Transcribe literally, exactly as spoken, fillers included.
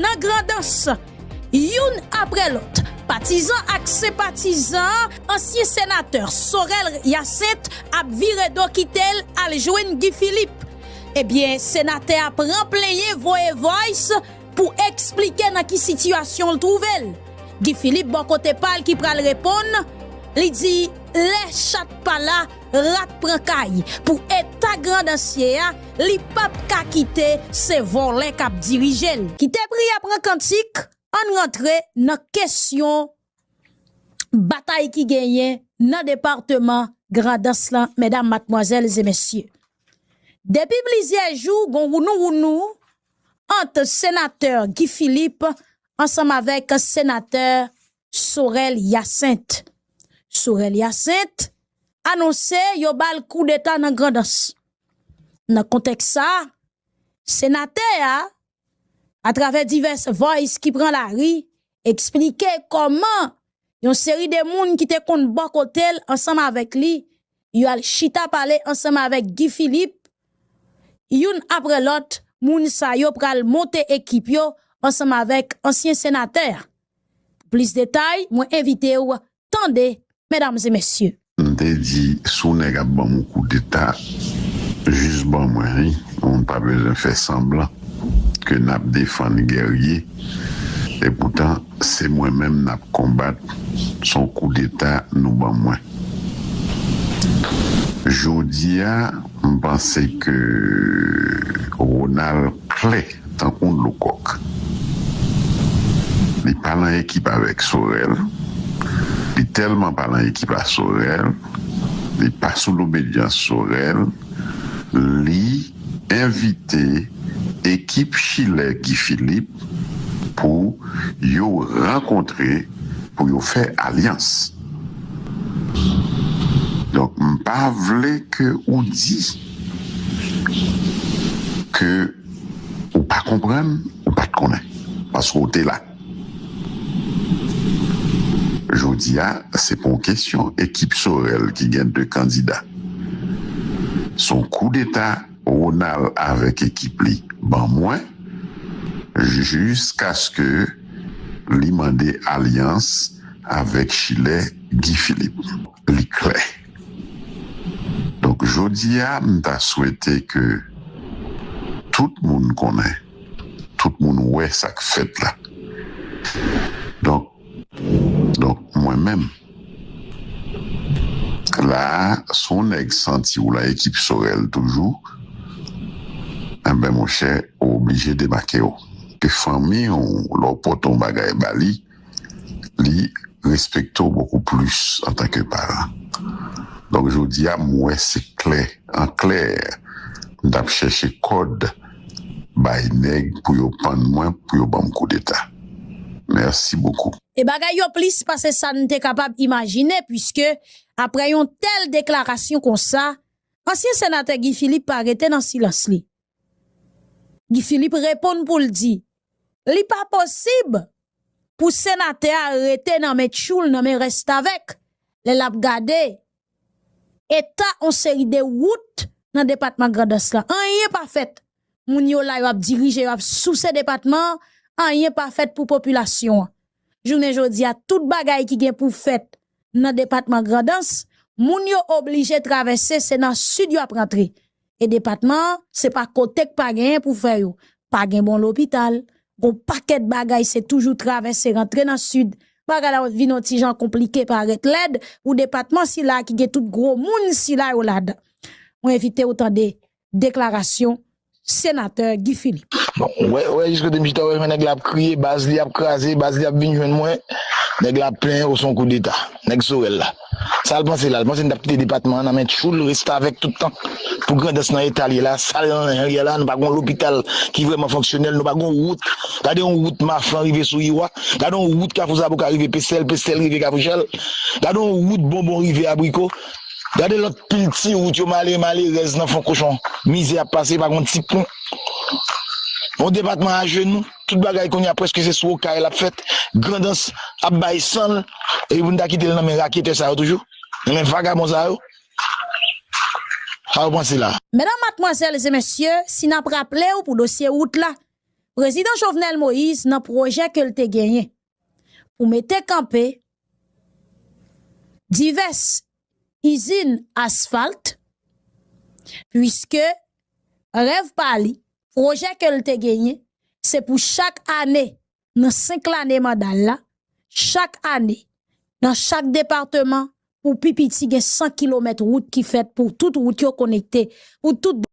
Nan Grandans, youn apre lòt, patizan ak senpatizan ansyen senatè Sorel Hyacinthe ap vire do kite l al jwenn Guy Philippe. Ebyen, senatè a pran plenyen voye voice pou eksplike nan ki sitiyasyon l twouve l. Guy Philippe bò kote pa l ki pral reponn, li di lè chat pa la, rat pran kay. Pou eta Grandans ye a, li p ap ka kite se vòlè k ap dirije l. Kite priya pran kantik, ann rantre nan kesyon batay ki genyen nan depatman Grandans lan, medam, matmwazèl e mesye. Depi plizyè jou, gon wounou wounou ant senatè Guy Philippe ansanm avèk senatè Sorel Hyacinthe. Sorel Hyacinthe anonse yo ba l koudeta nan Grandans. Nan kontèks sa, senatè a, atravè divès voice ki pran lari, eksplike kòman yon seri de moun ki te konn bò kote l ansanm avèk li, yo al chita pale ansanm avèk Guy Philippe, youn apre lòt, moun sa yo pral monte ekip yo ansanm avèk ansyen senatè a. Pou plis detay, mwen envite w tande, medam e mesye. M te di, si w nèg ap ban m yon koudeta, jis ban mwen li. Moun pa bezwen fè sanblan ke n ap defann gèrye. Epoutan, se mwen menm n ap konbat, se yon koudeta nou ban mwen. Jodi a, m panse ke Ronald klè tankou dlo kòk. Li pa nan ekip avèk Sorel. Li tèlman pa nan ekip a Sorel. Li pa sou lobedyans Sorel. Li envite ekip chilè Guy Philippe pou yo rankontre, pou yo fè alyans. Donk, m pa vle ke ou di ke ou pa konprann, ou pa t konnen, paske w te la. Jodi a, se pa yon kesyon ekip Sorel ki gen de kandida. Se yon koudeta Ronald avèk ekip li ban mwen, jiskaske li mande alyans avèk chilè Guy Philippe. Li klè. Donk, jodi a, m ta swete ke tout moun konnen, tout moun wè sa k fèt la. Donk, donk, mwen menm, la a, si yon nèg santi w lan ekip Sorel toujou, enben, monchè, ou oblije debake w. Ke fanmi w, lè w pote yon bagay ba li, li respekte w bokou plis antanke paran. Donk, jodi a, m wè se klè, an klè, m t ap chèche kòd bay nèg pou yo pann mwen, pou yo ban m koudeta. Mèsi bokou. E bagay yo plis pase sa n te kapab imajine, piske apre yon tèl deklarasyon konsa, ansyen senatè Guy Philippe pa rete nan silans li. Guy Philippe reponn pou l di, li pa posib pou senatè a rete nan men tchoul, nan men restavèk, lè l ap gade eta yon seri de wout nan depatman Grandans lan. Anyen pa fèt. Moun yo la, yo ap dirije, yo ap souse depatman an, anyen pa fèt pou popilasyon an. Jounen jodi a, tout bagay ki gen pou fèt nan depatman Grandans, moun yo oblije travèse, se nan sid yo ap rantre. E depatman an, se pa kote k pa genyen pou fè yo. Pa gen bon lopital, gon pakèt bagay se toujou travèse rantre nan sid. Bagay la vin yon ti jan konplike, parèt lèd pou depatman sila ki gen tout gwo moun sila yo ladan. Mwen envite w tande deklarasyon senatè Guy Philippe. Bon, wè, wè, jis kote m chita, wè, men nèg la ap kriye, baz li ap kraze, baz li ap vin jwenn mwen. Nèg la ap plenyen, o, se yon koudeta. Nèg Sorel la. Sa l panse la? L panse n t ap kite depatman an nan men tchoul, restavèk tout tan. Pou Grandans nan eta l ye la, sal nan jan l ye la, nou pa gon lopital ki vrèman fonksyonèl, nou pa gon wout. Gade yon wout Mafran rive sou Iwa. Gade yon wout Kafou Zaboka rive Pestèl, Pestèl rive Kafou Chal. Gade yon wout Bonbon rive Abriko. Gade lòt pil ti wout yo malere malerèz nan fon kochon. Mizè ap pase, pa gon ti pon. Yon depatman ajenou, tout bagay kounye a prèske se sou okay l ap fèt. Grandans ap bay san l, epi pou n ta kite l nan men raketè sa yo toujou, nan men vagabon sa yo. Sa w panse la? Medam, matmwazèl e mesye, si n ap raple w pou dosye wout la, Prezidan Jovenel Moïse nan pwojè ke l te genyen pou mete kanpe divès izin asfalt, piske rèv pa li, pwojè ke l te genyen, se pou chak ane, nan senk lane manda l la, chak ane, nan chak depatman, pou pi piti gen san kilomèt wout ki fèt, pou tout wout yo konekte, pou tout